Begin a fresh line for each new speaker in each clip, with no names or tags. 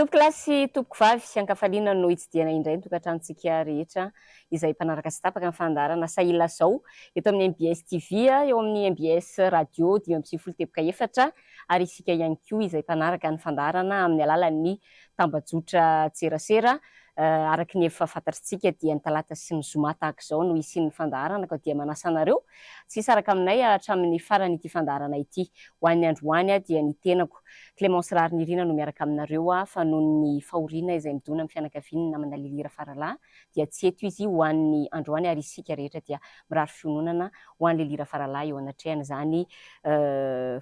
Tompokolahy sy tompokovavy, ankafaliana no hitsidihana indray ny tokantranontsika rehetra izay mpanaraka sy tapaka ny fandaharana Sahila Zao eto amin'ny mbs TV, eo amin'ny mbs Radio 95.4 ary isika ihany koa izay mpanaraka ny fandaharana amin'ny alalan'ny tambajotra tserasera. Araka ny efa fantatritsika dia ny talata sy ny zoma tahaka izao no hisian'ny fandaharana ka dia manasa anareo tsy hisaraka aminay hatramin'ny faran'ity fandaharana ity. Ho an'ny androany dia ny tenako, Clémence Raharinirina no miaraka aminareo fa noho ny fahoriana izay midona amin'ny fianakaviany namana Lily Rafaralahy dia tsy eto izy ho an'ny androany ary isika rehetra dia mirary fiononana ho an'i Lily Rafaralahy eo anatrehan'izany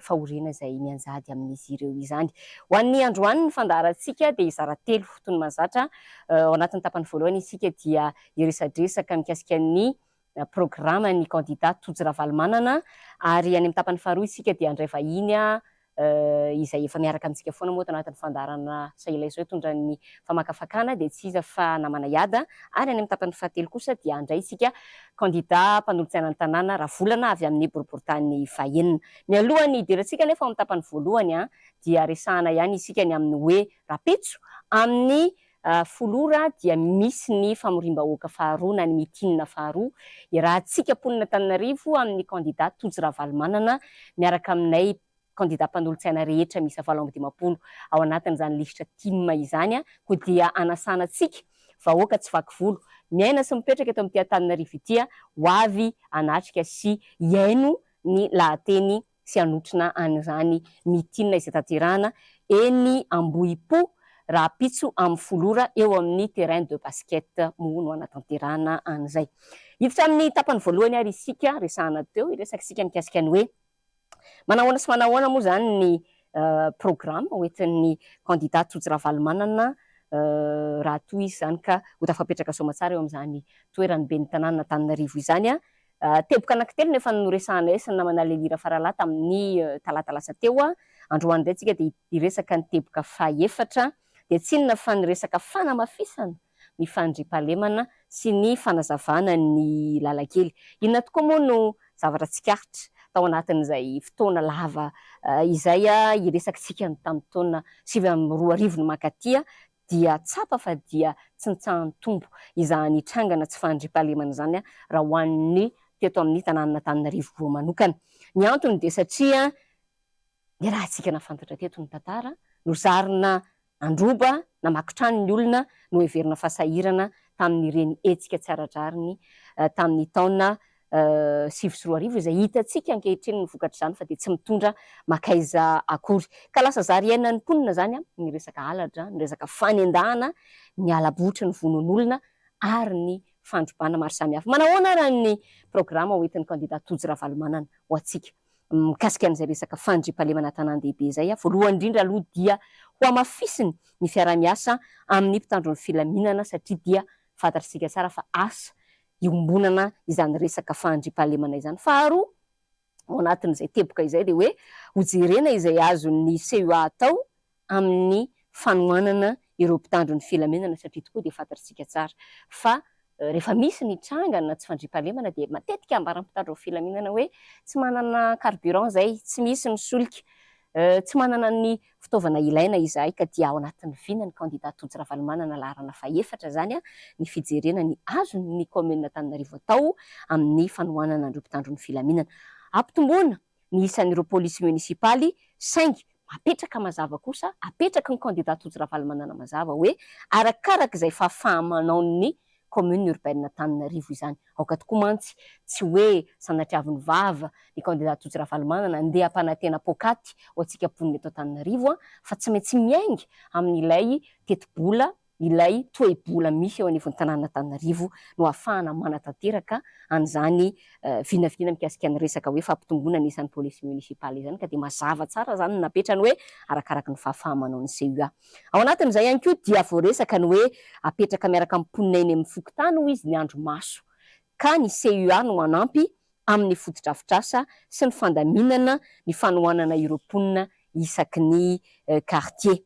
fahoriana izay mianjady amin'izy ireo izany. Ho an'ny androany ny fandaharantsika dia hizara telo toy ny mahazatra. Ao anatin'ny tapany voalohany isika dia hiresadresaka mikasika ny programan'ny kandida Tojo Ravalomanana ary any amin'ny tapany faharoa isika dia handray vahiny izay efa miaraka amintsika foana moa ato anatin'ny fandaharana Sahila Izao hitondra ny famakafakana dia tsy iza fa namana Iada ary any amin'ny tapany fahatelo kosa dia handray isika kandida mpanolotsaina ny tanàna Ravolana avy amin'ny boriborintany fahenina. Mialohan'ny hidirantsika anefa ao amin'ny tapany voalohany dia resahana ihany isika ny amin'ny hoe rahampitso amin'ny 10 ora dia misy ny famoriam-bahoaka faharoa na ny meeting faharoa iarahantsika mponin'Antananarivo amin'ny kandida Tojo Ravalomanana miaraka aminay kandida mpanolotsaina rehetra miisa 58 ao anatin'izany lisitra tim izany koa dia anasana antsika vahoaka tsy vaky volo miaina sy mipetraka eto amin'ity Antananarivo ity ho avy hanatrika sy hihaino ny lahateny sy hanotrona an'izany meeting izay tanterahana eny Ambohipo rahampitso amin'ny 10 ora eo amin'ny terrain de basket moa no hanatanterahana an'izay. Hiditra amin'ny tapany voalohany ary isika resahana teo, hiresaka isika mikasika ny hoe manahoana sy manahoana moa izany ny programme hoentin'ny kandida Tojo Ravalomanana raha toa izy izany ka ho tafapetraka soamatsara eo amin'izany toeran'ny ben'ny tanànan'Antananarivo izany. Teboka anankitelo no efa noresahanay sy ny namana Lely Rafaralahy tamin'ny talata lasa teo. Androany indray tsika dia hiresaka ny teboka fahefatra, dia tsy inona fa ny resaka fanamafisana ny fandriampahalemana sy ny fanazavana ny lalan-kely. Inona tokoa moa no zavatra tsikaritra tao anatin'izay fotoana lava izay hiresakitsika ny tamin'ny taona 2009 no mankaty dia tsapa fa dia tsy nitsaha-nitombo izany trangana tsy fahandriampahalemana izany raha ho an'ny teto amin'ny tanànan'Antananarivo manokana. Ny antony dia satria niarahantsika nahafantatra teto ny tantara, nozarina handroba, namaky trano ny olona, noheverina fa sahirana tamin'ireny hetsika tsy ara-drariny tamin'ny taona 2009 izay hitantsika ankehitriny ny vokatr'izany fa dia tsy mitondra makaiza akory. Ka lasa zary iainan'ny mponina izany ny resaka halatra, ny resaka fanendahana, ny hala-botry, ny vonoan'olona ary ny fandrobana maro samihafa. Manahoana ara ny programa hoentin'ny kandida Tojo Ravalomanana ho antsika mikasika an'izay resaka fandriampahalemana an-tanàn-dehibe izay? Voalohany indrindra aloha dia hohamafisiny ny fiaraha-miasa amin'ny mpitandro ny filaminana satria dia fantatr'isika tsara fa asa iombonana izany resaka fahandriampahalemana izany. Faharoa, ao anatin'izay teboka izay dia hoe hojerena izay azon'ny CUA atao amin'ny fanohanana ireo mpitandro ny filaminana satria tokoa dia fantatr'isika tsara fa rehefa misy ny tranga na tsy fandriampahalemana dia matetika ambaran'ny mpitandro ny filaminana hoe tsy manana carburant izay, tsy misy ny solika, tsy manana ny fitaovana ilaina izahay ka dia ao anatin'ny vina ny kandida Tojo Ravalomanana laharana fahefatra izany ny fijerena ny azon'ny kaominina Antananarivo atao amin'ny fanohanana an'ireo mpitandro ny filaminana. Ampitomboina ny isan'ireo polisy monisipaly saingy mapetraka mazava kosa, apetraky ny kandida Tojo Ravalomanana mazava hoe arakaraka izay fahafaha-manaon'ny commune urbaine Antananarivo izany. Aoka tokoa mantsy tsy hoe sanatriavin'ny vava ny kandida Tojo Ravalomanana andeha hampanantena poakaty ho antsika mponina eto Antananarivo fa tsy maintsy miainga amin'ilay tetibola, ilay toe-bola misy eo anivon'ny tanànan'Antananarivo no ahafahana manatanteraka an'izany vinavina mikasika ny resaka hoe fampitomboana ny isan'ny polisy monisipaly izany ka dia mazava tsara izany ny napetrany hoe arakaraky ny fahafaha-manaon'ny CUA. Ao anatin'izay ihany koa dia voaresaka ny hoe apetraka miaraka amin'ny mponina eny amin'ny fokontany hoy izy ny andro-maso ka ny CUA no hanampy amin'ny fotodrafitrasa sy ny fandaminana ny fanohanana ireo mponina isaky ny quartier.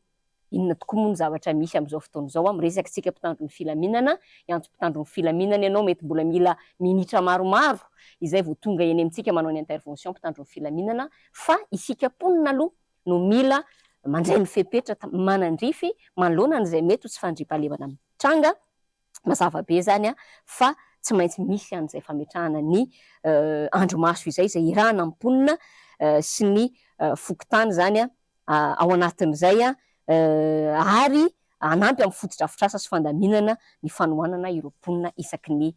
Inona tokoa moa ny zavatra misy amin'izao fotoana izao? Miresaka isika mpitandro ny filaminana, hiantso mpitandro ny filaminana ianao mety mbola mila minitra maromaro izay vao tonga eny amintsika manao ny intervention mpitandro ny filaminana fa isika mponina aloha no mila mandray ny fepetra manandrify manoloana an'izay mety ho tsy fandriampahalemana mitranga. Mazava be izany fa tsy maintsy misy an'izay fametrahana ny andrimaso izay, izay iarahana amin'ny mponina sy ny fokontany izany ao anatin'izay ary hanampy amin'ny fotodrafitrasa sy fandaminana ny fanohanana ireo mponina isaky ny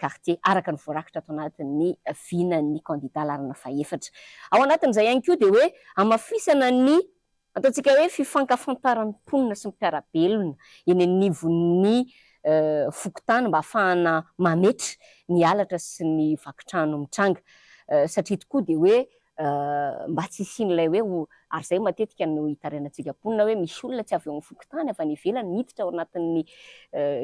kartie, araka ny voarakitra ato anatin'ny vinan'ny kandida laharana fahefatra. Ao anatin'izay ihany koa dia hoe hamafisana ny ataontsika hoe fifankafantaran'ny mponina sy ny mpiara-belona eny anivon'ny fokontany mba hahafahana mametra ny halatra sy ny vaky trano mitranga satria tokoa dia hoe mba tsy hisian'ilay hoe ary izay matetika no itarainantsika mponina hoe misy olona tsy avy eo amin'ny fokontany avy any ivelany miditra ao anatin'ny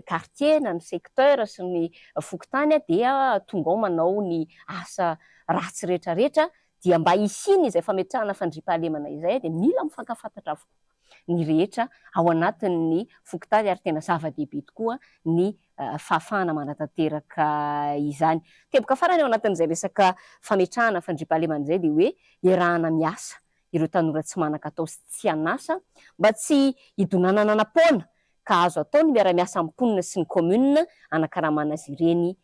quartier na ny secteur sy ny fokontany dia tonga ao manao ny asa ratsy rehetrarehetra. Dia mba hisiany izay fametrahana fandriampahalemana izay dia mila mifankafantatra avokoa ny rehetra ao anatin'ny fokontany ary tena zava-dehibe tokoa ny fahafahana manatanteraka izany. Teboka farany ao anatin'izay resaka fametrahana fandriampahalemana izay dia hoe iarahana miasa ireo tanora tsy manan-katao sy tsy an'asa mba tsy hidonananana-poana ka azo atao ny miara-miasa amin'ny mponina sy ny commune hanakaramana azy ireny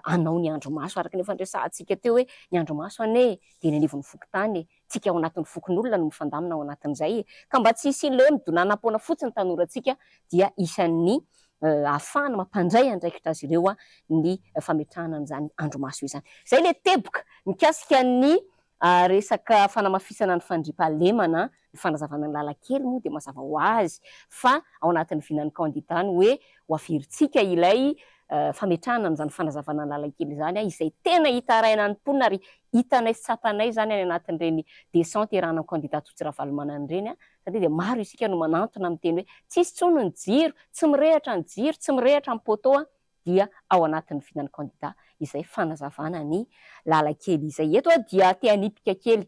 hanao ny andrimaso araka ny efa niresahantsika teo hoe ny andrimaso anie dia eny anivon'ny fokontany e, tsika ao anatin'ny fokonolona no mifandamina ao anatin'izay e, ka mba tsy hisian'ilay hoe midonanam-poana fotsiny tanorantsika dia isan'ny ahafahana mampandray andraikitra azy ireo ny fametrahana an'izany andrimaso izany. Izay ilay teboka mikasika ny resaka fanamafisana ny fandriampahalemana, ny fanazavana ny lalan-kely moa dia mazava ho azy fa ao anatin'ny vinan'ny kandida ny hoe ho averintsika ilay fametrahana an'izany fanazavana ny lalan-kely izany izay tena hitarainan'ny mponina ary hitanay sy tsapanay izany any anatin'ireny descente iarahan'ny kandida Tojo Ravalomanana ireny satria dia maro isika no manantona miteny hoe tsisy intsony ny jiro, tsy mirehatra ny jiro, tsy mirehatra ny poteau dia ao anatin'ny vinan'ny kandida izay fanazavana ny lalan-kely izay. Eto aho dia te hanipika kely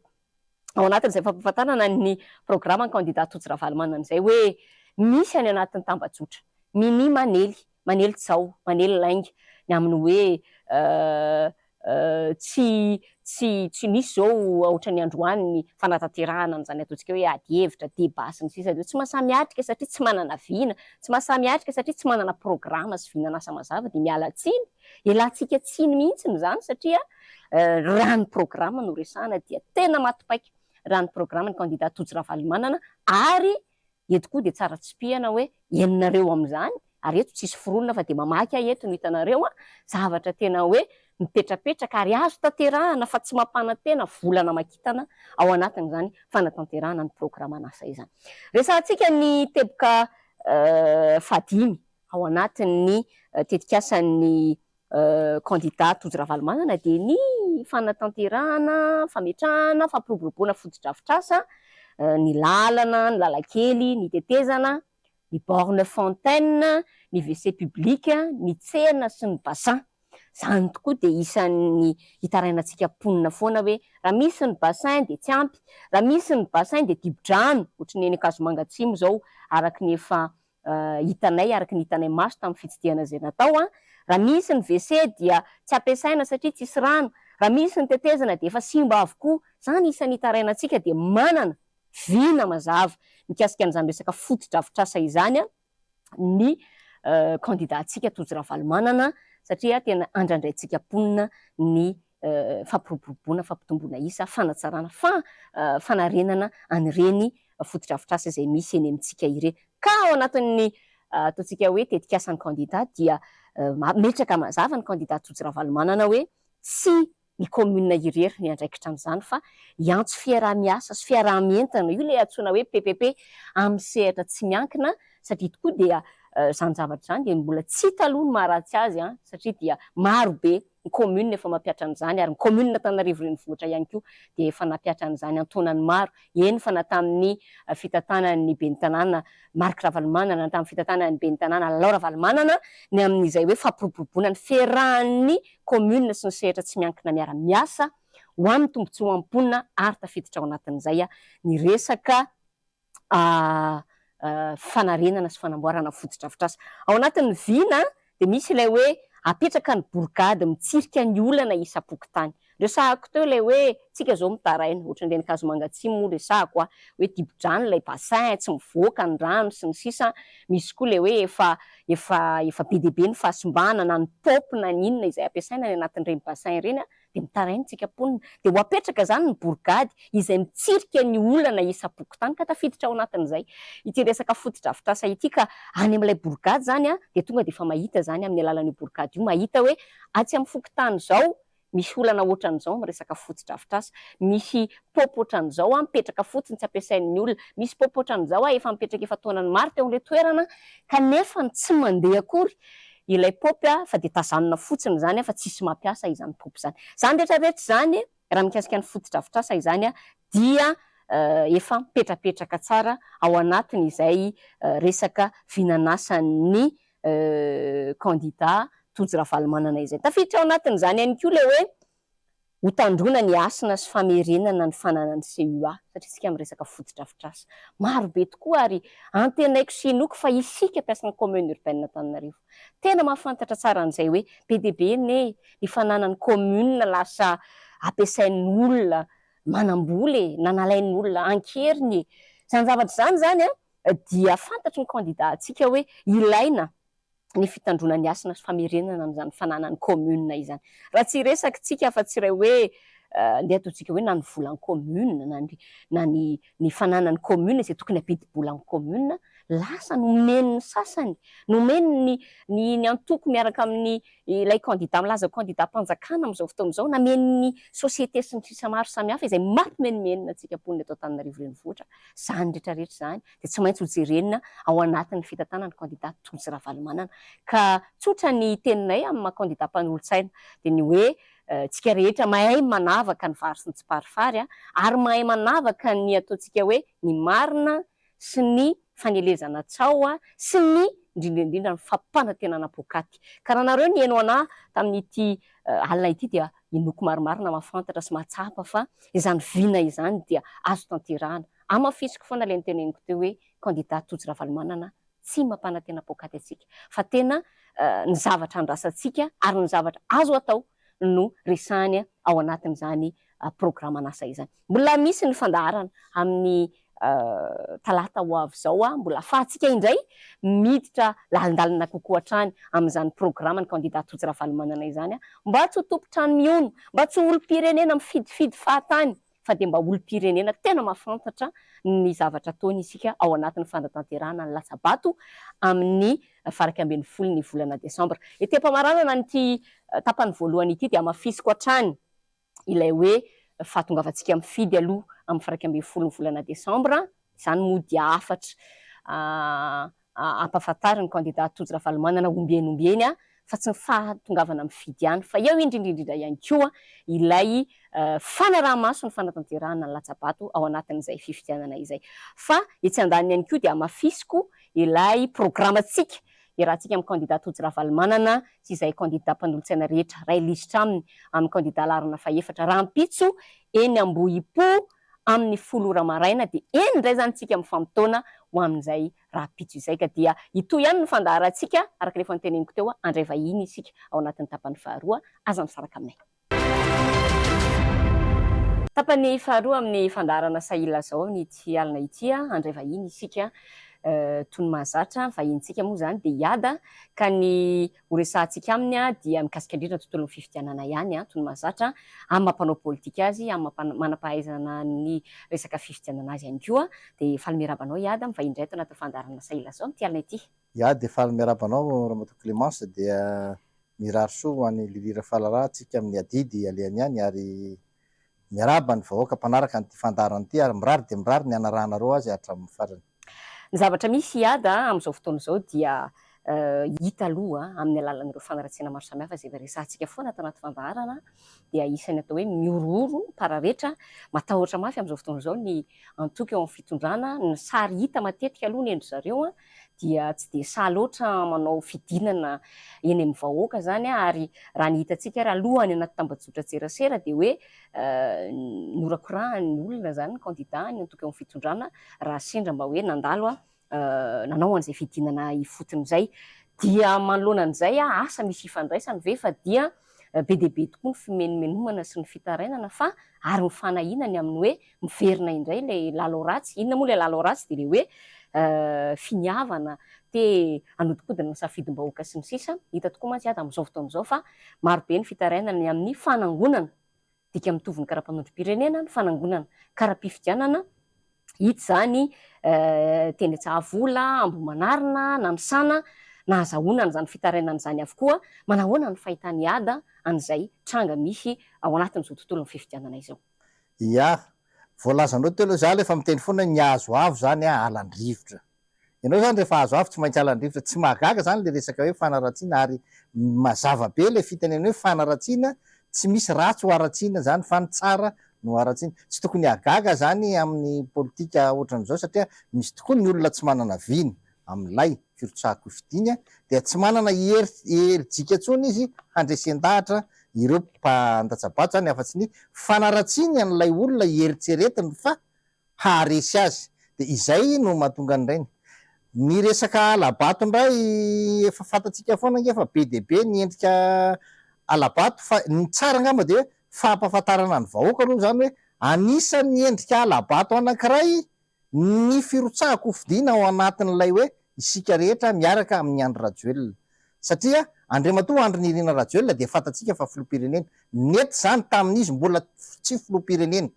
ao anatin'izay fampahafantarana ny programan'ny kandida Tojo Ravalomanana izay hoe misy any anatin'ny tambajotra minia manely, manely tsaho, manely lainga ny amin'ny hoe Tsy tsy tsy misy izao ohatran'ny androany ny fanatanterahana an'izany ataontsika hoe ady hevitra, débat sy ny sisa ireo. Tsy mahasahy miatrika satria tsy manana vina, tsy mahasahy miatrika satria tsy manana programa sy vinan'asa mazava dia miala tsiny. Ialatsika tsiny mihitsy izany satria raha ny programa no resahana dia tena maty paika raha ny programan'ny kandida Tojo Ravalomanana ary Eto koa dia tsara tsipihana hoe henonareo amin'izany, ary eto tsisy foronina fa dia mamaky aho eto no hitanareo an, zavatra tena hoe mipetrapetraka ary azo tanterahana fa tsy mampanantena volana aman-kintana ao anatin'izany fanatanterahana ny programan'asa izany. Resahantsika ny teboka fahadimy ao anatin'ny tetikasan'ny kandida Tojo Ravalomanana dia ny fanatanterahana, fametrahana, fampiroboroboana fotodrafitrasa, ny lalana, ny lalan-kely, ny tetezana, ny borne fontaine, ny WC public, ny tsena sy ny bassin. Izany tokoa dia isan'ny hitarainantsika mponina foana hoe raha misy ny bassin dia tsy ampy, raha misy ny bassin dia dibo-drano, ohatry ny eny Ankazomanga Atsimo izao araka ny efa hitanay araka ny hitanay maso tamin'ny fitsidihana izay natao an! Raha misy ny WC dia tsy ampiasaina satria tsisy rano, raha misy ny tetezana dia efa simba avokoa, izany isan'ny hitarainantsika dia manana vina mazava mikasika an'izany resaka fotodrafitrasa izany ny candidat-ntsika Tojo Ravalomanana satria tena andrandraintsika mponina ny fampiroboroboana, fampitomboana isa, fanatsarana, fanarenana an'ireny fotodrafitrasa izay misy eny amintsika ireny. Ka ao anatin'ny ataontsika hoe tetikasan'ny kandida dia mametraka mazava ny kandida Tojo Ravalomanana hoe tsy ny commune irery ny andraikitra an'izany fa hiantso fiaraha-miasa sy fiaraha-mientana, io ilay antsoina hoe PPP, amin'ny sehatra tsy miankina satria tokoa dia izany zavatra izany dia mbola tsy hita aloha ny maharatsy azy satria dia maro be ny commune efa mampiatra an'izany ary ny commune Antananarivo renivohitra ihany koa dia efa nampiatra an'izany an-taonany maro, eny fa na tamin'ny fitantanan'ny ben'ny tanàna Marc Ravalomanana na tamin'ny fitantanan'ny ben'ny tanàna Lalao Ravalomanana ny amin'izay hoe fampiroboroboana ny fiarahan'ny commune sy ny sehatra tsy miankina miara-miasa ho an'ny tombontsoan'ny mponina ary tafiditra ao anatin'izay ny resaka fanarenana sy fanamboarana fotodrafitrasa. Ao anatin'ny vina dia misy ilay hoe apetraka ny borigady mitsirika ny olana isam-pokontany. Resahako teo ilay hoe tsika izao mitaraina, ohatran'ireny Ankazomanga Atsimo moa resahako a, hoe dibo-drano ilay bassin, tsy mivoaka ny rano sy ny sisa, misy koa ilay hoe efa efa efa be dia be ny fahasimbana na ny paopy na ny inona izay ampiasaina any anatin'ireny bassin ireny a, dia mitaraina tsika mponina. Dia ho apetraka izany ny borigady izay mitsirika ny olana isam-pokontany ka tafiditra ao anatin'izay ity resaka fotodrafitrasa ity ka any amin'ilay borigady izany dia tonga dia efa mahita izany amin'ny alalan'io borigady io mahita hoe atsy amin'ny fokontany izao misy olana ohatran'izao amin'ny resaka fotodrafitrasa, misy paopy ohatran'izao mipetraka fotsiny tsy ampiasain'ny olona, misy paopy ohatran'izao efa mipetraka efa taonany maro teo amin'ilay toerana kanefa tsy mandeha akory ilay paopy fa dia tazanina fotsiny izany fa tsisy mampiasa izany paopy izany. Izany rehetra rehetra izany raha mikasika ny fotodrafitrasa izany dia efa mipetrapetraka tsara ao anatiny izay resaka vinan'asan'ny kandida Tojo Ravalomanana izay. Tafiditra ao anatin'izany ihany koa ilay hoe Ho tandroana ny hasina sy famerenana ny fananan'ny CUA, satria isika miresaka fotodrafitrasa. Maro be tokoa ary antenaiko sy inoako fa isika mpiasan'ny commune urbaine Antananarivo tena mahafantatra tsara an'izay hoe be dia be anie ny fananan'ny commune lasa ampiasain'ny olona manam-bola e, na nalain'ny olona an-keriny e. Izany zavatra izany izany dia fantatry ny candidat antsika hoe ilaina ny fitandroana ny hasina sy famerenana an'izany fananan'ny commune izany. Raha tsy hiresaka tsika afa-tsy iray hoe ndeha ataontsika hoe na ny volan'ny commune na ny na ny ny fananan'ny commune izay tokony hampidi-bola ny commune, lasa nomen'ny sasany, nomen'ny ny ny antoko miaraka amin'ny ilay candidat milaza ho candidat-mpanjakana amin'izao fotoana izao, namen'ny société sy ny sisa maro samihafa izay mampimenomenona antsika mponina eto Antananarivo Renivohitra. Izany rehetra rehetra izany dia tsy maintsy hojerena ao anatin'ny fitantanana ny kandida Tojo Ravalomanana. Ka tsotra ny teninay amin'ny maha kandida mpanolotsaina dia ny hoe tsika rehetra mahay manavaka ny vary sy ny tsiparifary ary mahay manavaka ny ataontsika hoe ny marina sy ny fanelezana tsaho sy ny indrindra indrindra ny fampanantenana poakaty. Ka raha nareo niheno anah tamin'ity alina ity dia inoako marimarina mahafantatra sy mahatsapa fa izany vina izany dia azo tanterahana. Hamafisiko foana ilay noteneniko teo hoe candidat Tojo Ravalomanana tsy mampanantena poakaty antsika fa tena ny zavatra andrasantsika ary ny zavatra azo atao no resahiny ao anatin'izany programan'asa izany. Mbola misy ny fandaharana amin'ny talata ho avy izao, mbola afahantsika indray miditra lalindalina kokoa hatrany amin'izany programan'ny kandida Tojo Ravalomanana izany mba tsy ho tompon-trano mihono, mba tsy ho olom-pirenena mifidifidy fahatany fa dia mba olom-pirenena tena mahafantatra ny zavatra ataony isika ao anatin'ny fanatanterahana ny latsa-bato amin'ny faha-11 ny volana desambra. Ety am-pamaranana an'ity tapany voalohany ity dia hamafisiko hatrany ilay hoe fahatongavantsika mifidy aloha amin'ny faha-11 ny volana desambra, izany moa dia hafatra ampahafantarin'ny kandida Tojo Ravalomanana ombieny ombieny fa tsy ny fahatongavana mifidy ihany fa eo indrindra indrindra ihany koa ilay fanaraha-maso ny fanatanterahana ny latsa-bato ao anatin'izay fifidianana izay. Fa etsy andaniny ihany koa dia hamafisiko ilay programantsika iarahantsika amin'ny kandida Tojo Ravalomanana sy izay kandida mpanolotsaina rehetra iray lisitra aminy amin'ny kandida laharana fahefatra rahampitso eny Ambohipo amin'ny folo ora maraina dia eny indray izany tsika mifamotoana ho amin'izay rahampitso izay ka dia hitohy ihany ny fandaharantsika araka ny efa noteneniko teo handray vahiny isika ao anatin'ny tapany faharoa aza misaraka aminay. Tapany faharoa amin'ny fandaharana Sahilazao amin'ity alina ity handray vahiny isika toy ny mahazatra, ny vahinintsika moa izany dia i Ada ka ny Ho resahantsika aminy dia mikasika indrindra ny tontolon'ny fifidianana ihany, toy ny mahazatra, amin'ny maha mpanao politika azy, amin'ny maha manam-pahaizana ny resaka fifidianana azy ihany koa. Dia faly miarahaba anao Iada, mivahiny indray ato anatin'ny fandaharana Sahilazao amin'ity alina ity.
Iada dia faly miarahaba anao Ramatoa Clémence, dia mirary soa ho an'i Lily Rafalala antsika amin'ny adidy alehany any ary miarahaba ny vahoaka mpanaraka an'ity fandaharana ity ary mirary dia mirary ny hanarahanareo azy hatramin'ny farany.
Ny zavatra misy Iada amin'izao fotoana izao dia hita aloha amin'ny alalan'ireo fanaratsiana maro samihafa izay efa resahantsika foana ato anaty fandaharana dia isan'ny atao hoe mihorohoro, mipararetra, matahotra mafy amin'izao fotoana izao ny antoko eo amin'ny fitondrana. Ny sary hita matetika aloha ny en-dry zareo dia tsy dia sahy loatra manao fidinana eny amin'ny vahoaka izany ary raha ny hitantsika ary aloha any anaty tambajotran-tserasera dia hoe norakorahan'ny olona izany ny kandida ny antoko eo amin'ny fitondrana raha sendra mba hoe nandalo nanao an'izay fidinana ifotony izay. Dia manoloana an'izay, asa misy ifandraisany ve fa dia Be dia be tokoa ny fimenomenomana sy ny fitarainana fa ary ny fanahiana ny amin'ny hoe miverina indray ilay lalao ratsy. Inona moa ilay lalao ratsy dia ilay hoe finiavana te hanodikodina ny safidim-bahoaka sy ny sisa. Hita tokoa mantsy ato amin'izao fotoana izao fa marobe ny fitarainana ny amin'ny fanangonana dika mitovy ny kara-panondrom-pirenena, ny fanangonana kara-pifidianana, hita izany teny Antsahavola, Ambohimanarina, Nanisana, nahazahoana an'izany fitarainana izany avokoa. Manahoana ny fahitan'i Ada an'izay tranga misy ao anatin'izao tontolon'ny fifidianana izao?
Ia, voalazanao teo aloha, za aloha efa miteny foana hoe ny hazo avo zany an, alan-drivotra. Ianao zany rehefa azo avy tsy maintsy alan-drivotra. Tsy mahagaga zany le resaka hoe fanaratsiana ary mazava be le fitenena hoe fanaratsiana, tsy misy ratsy ho haratsiana zany fa ny tsara no haratsiana. Tsy tokony hahagaga zany amin'ny politika ohatran'izao satria misy tokoa ny olona tsy manana vina amin'ilay firotsahan-kofidiny dia tsy manana hery herijika intsony izy handresen-dahatra ireo mpandatsa-bato zany afa-tsy ny fanaratsiany an'ilay olona eritreretiny fa haharesy azy dia izay no mahatonga an'ireny. Ny resaka hala-bato indray efa fantatsika foana ange fa be dia be ny endrika hala-bato fa ny tsara angamba dia hoe fampahafantarana ny vahoaka aloha izany hoe anisan'ny endrika hala-bato anankiray ny firotsahan-kofidina ao anatin'ilay hoe isika rehetra miaraka amin'i Andry Rajoelina satria Andriamatoa Andry Nirina Rajoelina dia fantatsika fa filoham-pirenena nety izany tamin'izy mbola tsy filoham-pirenena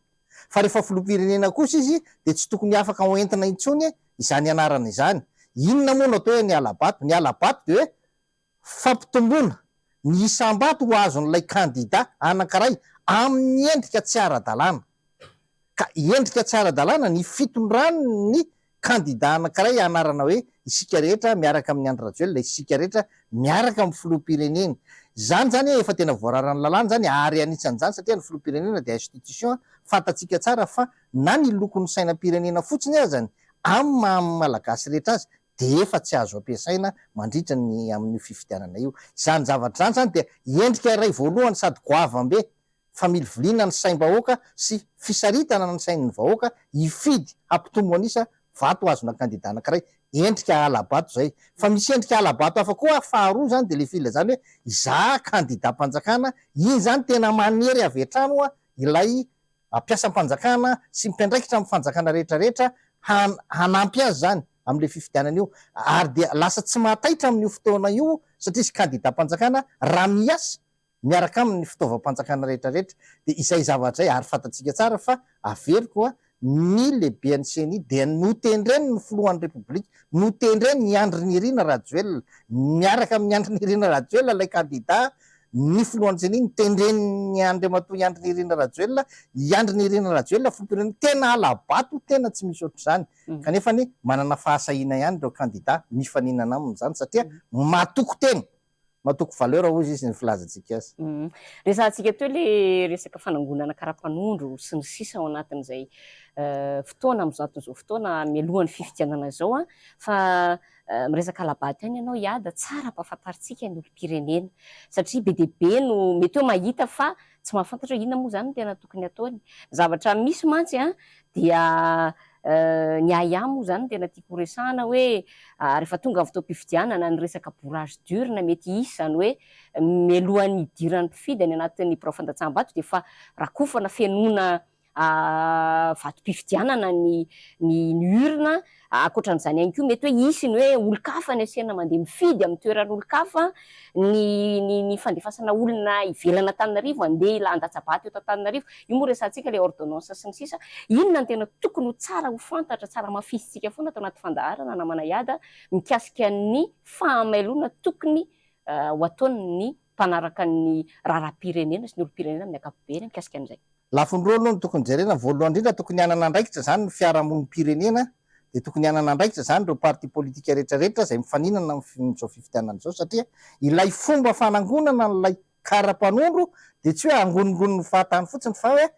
Fa rehefa filoham-pirenena kosa izy dia tsy tokony afaka ho entina intsony izany anarana izany. Inona moa no atao hoe ny hala-bato? Ny hala-bato dia hoe fampitomboana ny isam-bato ho azon'ilay kandida anankiray amin'ny endrika tsy ara-dalàna. Ka endrika tsy ara-dalàna ny fitondran'ny kandida anankiray anarana hoe isika rehetra miaraka amin'i Andry Rajoelina, isika rehetra miaraka amin'ny filoham-pirenena. Izany izany efa tena voararan'ny lalàna izany ary anisan'izany satria ny filoham-pirenena dia institution fantatsika tsara fa na ny lokon'ny sainam-pirenena fotsiny azany amin'ny maha Malagasy rehetra azy dia efa tsy azo ampiasaina mandritra ny amin'io fifidianana io. Izany zavatra izany izany dia endrika iray voalohany sady goavam-be familiviliana ny saim-bahoaka sy fisaritana ny sain'ny vahoaka hifidy hampitombo an'isa vato azona kandida anankiray. Endrika hala-bato izay. Fa misy endrika hala-bato hafa koa faharoa izany dia ilay filazana hoe izaho kandidam-panjakana, iny izany tena manery avy hatrany hoa ilay mpiasam-panjakana sy mpiandraikitra amin'ny fanjakana rehetra rehetra hanampy azy izany amin'ilay fifidianana io ary dia lasa tsy mahataitra amin'io fotoana io satria izy kandidam-panjakana raha miasa miaraka aminy ny fitaovam-panjakana rehetra rehetra dia izay zavatra izay ary fantatsika tsara fa averiko a ny lehiben'ny ceni dia notendreny ny filohan'ny repoblika notendreny i Andry Nirina Rajoelina miaraka amin'i Andry Nirina Rajoelina ilay kandida ny filohan'ny ceni notendren'ny Andriamatoa i Andry Nirina Rajoelina i Andry Nirina Rajoelina filoham-pirenena tena hala-bato tena tsy misy ohatr'izany kanefa anie manana fahasahiana ihany ireo kandida mifaninana aminy izany satria matoky tena Matoky valeur hozy izy ny filazantsika azy.
Resahantsika teo le resaka fanangonana karapanondro sy ny sisa ao anatin'izay fotoana amin'izao anton'izao fotoana mialohan'ny fifidianana izao an, fa miresaka hala-bato ihany ianao Iada, tsara ampahafantarintsika ny olom-pirenena satria be dia be no mety hoe mahita fa tsy mahafantatra hoe inona moa izany no tena tokony ataony. Ny zavatra misy mantsy an dia ny ahiahy moa izany no tena tiako ho resahana hoe rehefa tonga ny fotoam-pifidianana ny resaka bourrage d'urne mety hisy izany hoe mialohan'ny hidiran'ny mpifidy any anatin'ny birao fandatsaham-bato dia efa rakofana fenoina vatom-pifidianana ny ny urne. Ankoatran'izany ihany koa mety hoe hisy ny hoe olon-kafa ny asaina mandeha mifidy amin'ny toeran'olon-kafa, ny ny ny fandefasana olona ivelan'Antananarivo handeha handatsa-bato eto Antananarivo. Io moa resahantsika ilay ordonnance sy ny sisa. Inona no tena tokony ho tsara ho fantatra, tsara hamafisintsika foana ato anaty fandaharana namana Iada mikasika ny fahamailoana tokony ho ataon'ny mpanaraka ny raharaham-pirenena sy ny olom-pirenena amin'ny ankapobeny mikasika an'izay?
Lafiny roa aloha no tokony jerena, voalohany indrindra tokony hanana andraikitra izany ny fiarahamonim-pirenena, dia tokony hanana andraikitra izany ireo parti politika rehetra rehetra izay mifaninana amin'izao fifidianana izao satria ilay fomba fanangonana an'ilay kara-panondro dia tsy hoe angoningoniny fahatany fotsiny fa hoe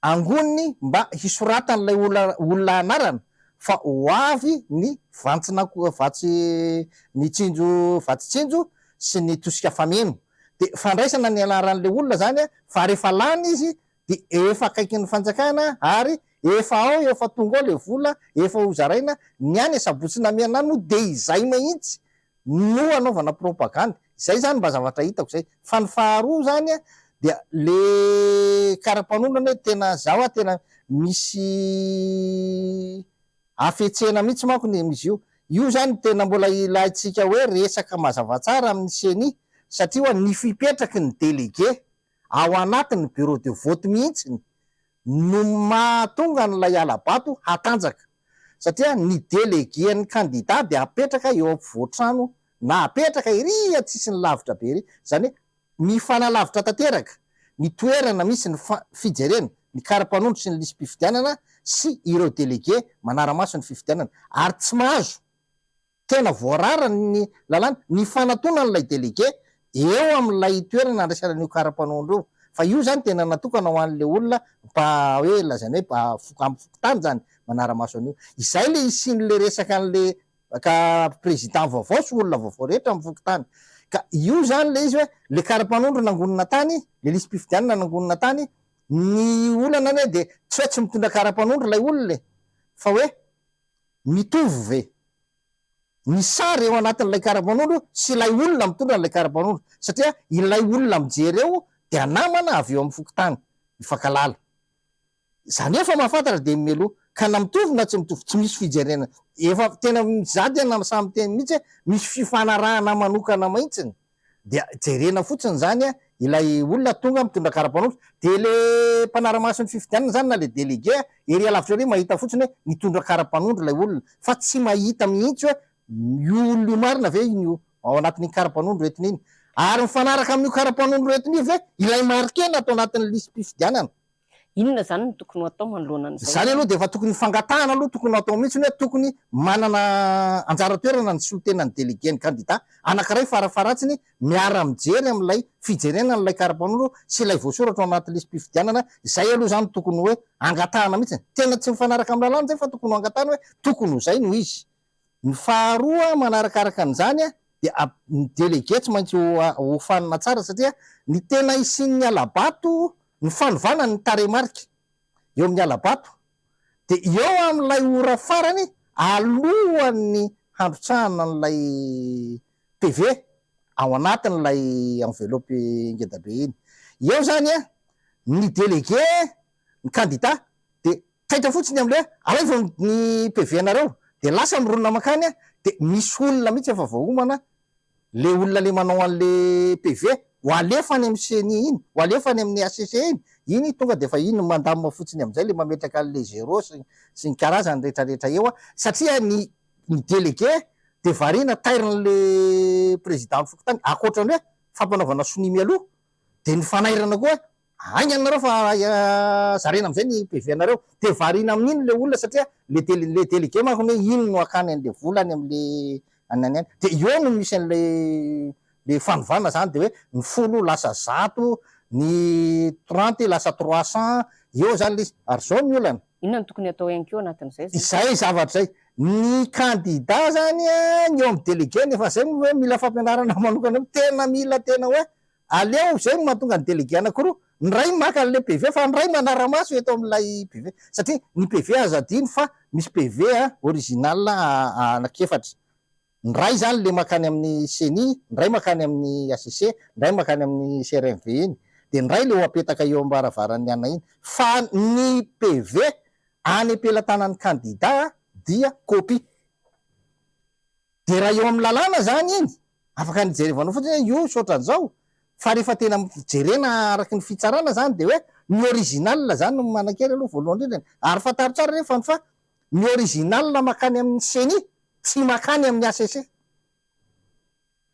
angoniny mba hisoratan'ilay olona anarana fa ho avy ny vantsina vatsy ny tsinjo vatsy tsinjo sy ny tosika fameno dia fandraisana ny anaran'ilay olona izany fa rehefa lany izy dia efa akaikin'ny fanjakana ary efa ao efa tonga ao ilay vola efa ho zaraina ny any Sabotsy Namehana any moa dia izay mihitsy no anaovana propagandy. Izay izany mba zavatra hitako izay. Fa ny faharoa izany an, dia le kara-panondro anie tena zaho a tena misy hafetsena mihitsy manko ny izy io. Io izany tena mbola ilaintsika hoe resaka mazava tsara amin'ny ceni satria hoa ny fipetraky ny délégué ao anatin'ny bureau de vote mihitsy no mahatonga an'ilay hala-bato hatanjaka satria ny délégué-n'ny kandida dia apetraka eo ampovoan-trano na apetraka ery an-tsisiny lavitra be ery, izany hoe mifanalavitra tanteraka ny toerana misy ny fijerena ny kara-panondro sy ny lisi-pifidianana sy ireo délégué manara-maso ny fifidianana ary tsy mahazo Tena voarara ny lalàna ny fanatonan'ilay délégué eo amin'ilay toerana andraisana an'io kara-panondro io. Fa io izany tena natokana ho an'ilay olona mba hoe lazaina hoe mba amin'ny fokontany izany manara-maso an'io. Izay ilay hisian'ilay resaka an'ilay ka président vaovao sy olona vaovao rehetra amin'ny fokontany. Ka io izany ilay izy hoe ilay kara-panondro nangonina tany, ilay lisi-pifidianana nangonina tany, ny olana anie dia tsy hoe tsy mitondra kara-panondro ilay olona e, fa hoe Mitovy ve ny sary eo anatin'ilay kara-panondro sy ilay olona mitondra an'ilay kara-panondro? Satria ilay olona mijery eo dia namana avy eo amin'ny fokontany, mifankahalala. Izany hoe efa mahafantatra dia mialoha. Ka na mitovy na tsy mitovy, tsy misy fijerena. Efa tena, za tena sahy miteny mihitsy hoe misy fifanarahana manokana mihitsiny. Dia jerena fotsiny izany ilay olona tonga mitondra kara-panondro, dia ilay mpanara-maso ny fifidianana izany na ilay délégué ery alavitra ery mahita fotsiny hoe nitondra kara-panondro ilay olona fa tsy mahita mihitsy hoe io olona io marina ve iny ao anatin'iny kara-panondro entiny iny ary mifanaraka amin'io kara-panondro entiny io ve ilay marquer-na ato anatin'ny lisi-pifidianana.
Inona izany no tokony ho atao manoloana an'izay?
Izany aloha dia efa tokony fangatahana aloha tokony ho atao mihitsy hoe tokony manana anjara toerana ny solontenan'ny délégué ny kandida anankiray farafaharatsiny miara-mijery amin'ilay fijerena an'ilay kara-panondro sy ilay voasoratra ao anaty lisi-pifidianana, izay aloha izany tokony hoe angatahana mihitsy, tena tsy mifanaraka amin'ny lalàna izay fa tokony ho angatahana hoe tokony ho izay no izy. Ny faharoa manarakaraka an'izany dia ny délégué tsy maintsy hofanina tsara satria ny tena hisian'ny hala-bato, ny fanovana ny tarehimarika eo amin'ny hala-bato dia eo amin'ilay ora farany alohan'ny handrotsahana an'ilay PV ao anatin'ilay enveloppe ngedabe iny. Eo izany ny délégué, ny candidat dia Taitra fotsiny amle alaivo ny PV nareo de lasa mirona mankany de misy olona mihitsy efa voaomana le olona le manao anle PV ho alefa any amin'ny ceni iny ho alefa any amin'ny HCC iny iny tonga de efa iny mandamina fotsiny amizay le mametraka anle zéro sy sy ny karazany retraretra eo satria ny ny délégué de variana tairin'le président fokontany ankoatran'ny hoe fampanaovana sonia mialoha de ny fanairana koa Haingana nareo fa zarena amizay ny PV nareo. De variana amin'iny le olona satria le dele le délégué manko anie iny no akany an'le vola any amle any any any. De eo no misy an'le le fanovana zany de hoe ny 10 lasa 100, ny 30 lasa 300, eo zany le izy. Ary zao ny olana.
Inona no tokony atao ihany koa anatin'izay
zany? Izay zavatra izay. Ny candidat zany an, ny eo amin'ny délégué nefa zay moa hoe mila fampianarana manokana, tena mila tena hoe Aleo, izay no mahatonga ny délégué anakiroa, ny iray maka an'ilay PV fa ny iray manara-maso eto amin'ilay PV. Satria ny PV aza adino fa misy PV original anakiefatra. Ny iray izany ilay mankany amin'ny ceni, ny iray mankany amin'ny HCC, ny iray mankany amin'ny CRMV iny. Dia ny iray ilay ho apetaka eo am-baravaran'ny ana iny. Fa ny PV any am-pelatanan'ny kandida dia copie. Dia raha eo amin'ny lalàna izany iny, afaka ny jerevanao fotsiny hoe io sy ohatran'izao, fa rehefa tena jerena araka ny fitsarana izany dia hoe ny original izany no manan-kery aloha voalohany indrindra, ary fantaro tsara nefany fa ny original mankany amin'ny ceni tsy mankany amin'ny HCC.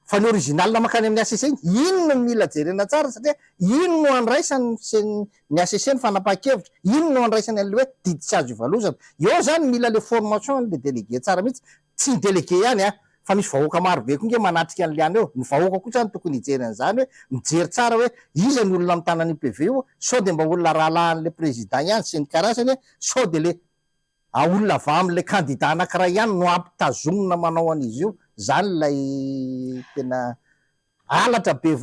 Fa ny original mankany amin'ny HCC iny, iny no mila jerena tsara satria iny no andraisan'ny ceni, ny HCC ny fanapahan-kevitra, iny no andraisany an'ilay hoe didy tsy azo ivalozana. Eo izany mila ilay formation an'ilay délégué tsara mihitsy, tsy ny délégué ihany an, fa misy vahoaka maro be koa nge manatrika an'ilay any eo, ny vahoaka koa zany tokony hijery an'izany hoe, mijery tsara hoe iza ny olona mitana an'io PV io, sao dia mba olona rahalahin'ilay président ihany sy ny karazany, sao dia ilay A olona avy amin'ilay kandida anankiray ihany no ampitazomina manao an'izy io, izany ilay tena halatra be